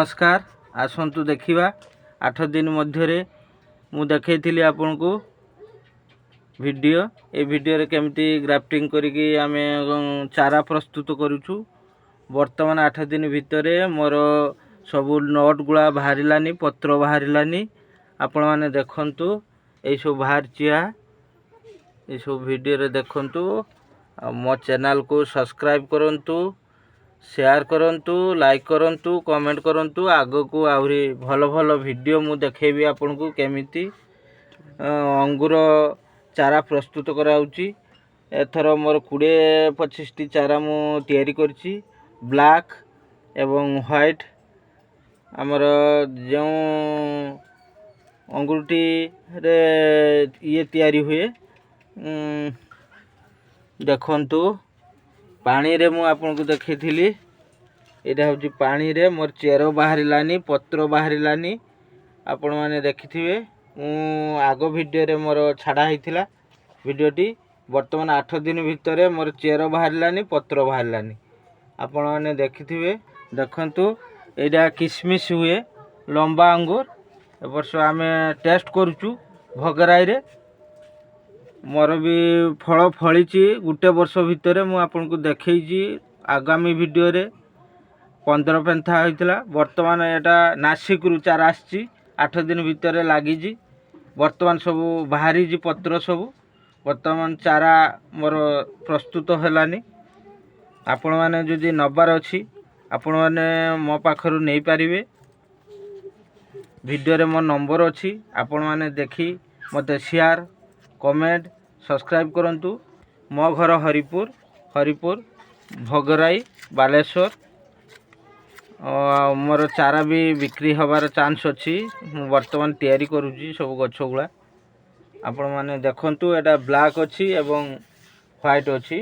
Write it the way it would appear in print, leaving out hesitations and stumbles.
ନମସ୍କାର। ଆସନ୍ତୁ ଦେଖିବା, 8 ଦିନ ମଧ୍ୟରେ ମୁଁ ଦେଖେଇଥିଲି ଆପଣଙ୍କୁ ଭିଡ଼ିଓ। ଏ ଭିଡ଼ିଓରେ କେମିତି ଗ୍ରାଫ୍ଟିଂ କରିକି ଆମେ ଚାରା ପ୍ରସ୍ତୁତ କରୁଛୁ। ବର୍ତ୍ତମାନ 8 ଦିନ ଭିତରେ ମୋର ସବୁ not ଗୁଡ଼ା ବାହାରିଲାନି, ପତ୍ର ବାହାରିଲାନି। ଆପଣମାନେ ଦେଖନ୍ତୁ, ଏଇସବୁ ବାହାରିଛି। ଏସବୁ ଭିଡ଼ିଓରେ ଦେଖନ୍ତୁ ଆଉ ମୋ ଚ୍ୟାନେଲକୁ ସବସ୍କ୍ରାଇବ୍ କରନ୍ତୁ, ସେୟାର କରନ୍ତୁ, ଲାଇକ୍ କରନ୍ତୁ, କମେଣ୍ଟ କରନ୍ତୁ। ଆଗକୁ ଆହୁରି ଭଲ ଭଲ ଭିଡ଼ିଓ ମୁଁ ଦେଖେଇବି ଆପଣଙ୍କୁ, କେମିତି ଅଙ୍ଗୁର ଚାରା ପ୍ରସ୍ତୁତ କରାହେଉଛି। ଏଥର ମୋର 20-25ଟି ଚାରା ମୁଁ ତିଆରି କରିଛି, ବ୍ଲାକ୍ ଏବଂ ହ୍ୱାଇଟ୍। ଆମର ଯେଉଁ ଅଙ୍ଗୁରଟିରେ ଇଏ ତିଆରି ହୁଏ, ଦେଖନ୍ତୁ, ପାଣିରେ ମୁଁ ଆପଣଙ୍କୁ ଦେଖେଇଥିଲି। ଏଇଟା ହେଉଛି ପାଣିରେ। ମୋର ଚେର ବାହାରିଲାନି, ପତ୍ର ବାହାରିଲାନି। ଆପଣମାନେ ଦେଖିଥିବେ, ମୁଁ ଆଗ ଭିଡ଼ିଓରେ ମୋର ଛାଡ଼ା ହେଇଥିଲା ଭିଡ଼ିଓଟି। ବର୍ତ୍ତମାନ 8 ଦିନ ଭିତରେ ମୋର ଚେର ବାହାରିଲାନି, ପତ୍ର ବାହାରିଲାନି। ଆପଣମାନେ ଦେଖିଥିବେ। ଦେଖନ୍ତୁ, ଏଇଟା କିସମିସ୍ ହୁଏ, ଲମ୍ବା ଅଙ୍ଗୁର। ଏ ବର୍ଷ ଆମେ ଟେଷ୍ଟ କରୁଛୁ ଭଗରାଇରେ। ମୋର ବି ଫଳ ଫଳିଛି ଗୋଟେ ବର୍ଷ ଭିତରେ। ମୁଁ ଆପଣଙ୍କୁ ଦେଖେଇଛି ଆଗାମୀ ଭିଡ଼ିଓରେ, 15 ପେନ୍ଥା ହୋଇଥିଲା। ବର୍ତ୍ତମାନ ଏଇଟା ନାସିକରୁ ଚାରା ଆସିଛି, 8 ଦିନ ଭିତରେ ଲାଗିଛି। ବର୍ତ୍ତମାନ ସବୁ ବାହାରିଛି ପତ୍ର ସବୁ। ବର୍ତ୍ତମାନ ଚାରା ମୋର ପ୍ରସ୍ତୁତ ହେଲାନି। ଆପଣମାନେ ଯଦି ନେବାର ଅଛି, ଆପଣମାନେ ମୋ ପାଖରୁ ନେଇପାରିବେ। ଭିଡ଼ିଓରେ ମୋ ନମ୍ବର ଅଛି। ଆପଣମାନେ ଦେଖି ମୋତେ ସେୟାର, କମେଣ୍ଟ, ସବସ୍କ୍ରାଇବ୍ କରନ୍ତୁ। ମୋ ଘର ହରିପୁର, ହରିପୁର ଭୋଗରାଇ, ବାଲେଶ୍ୱର। ଆଉ ମୋର ଚାରା ବି ବିକ୍ରି ହେବାର ଚାନ୍ସ ଅଛି। ମୁଁ ବର୍ତ୍ତମାନ ତିଆରି କରୁଛି ସବୁ ଗଛ ଗୁଡ଼ା। ଆପଣମାନେ ଦେଖନ୍ତୁ, ଏଇଟା ବ୍ଲାକ୍ ଅଛି ଏବଂ ହ୍ୱାଇଟ୍ ଅଛି।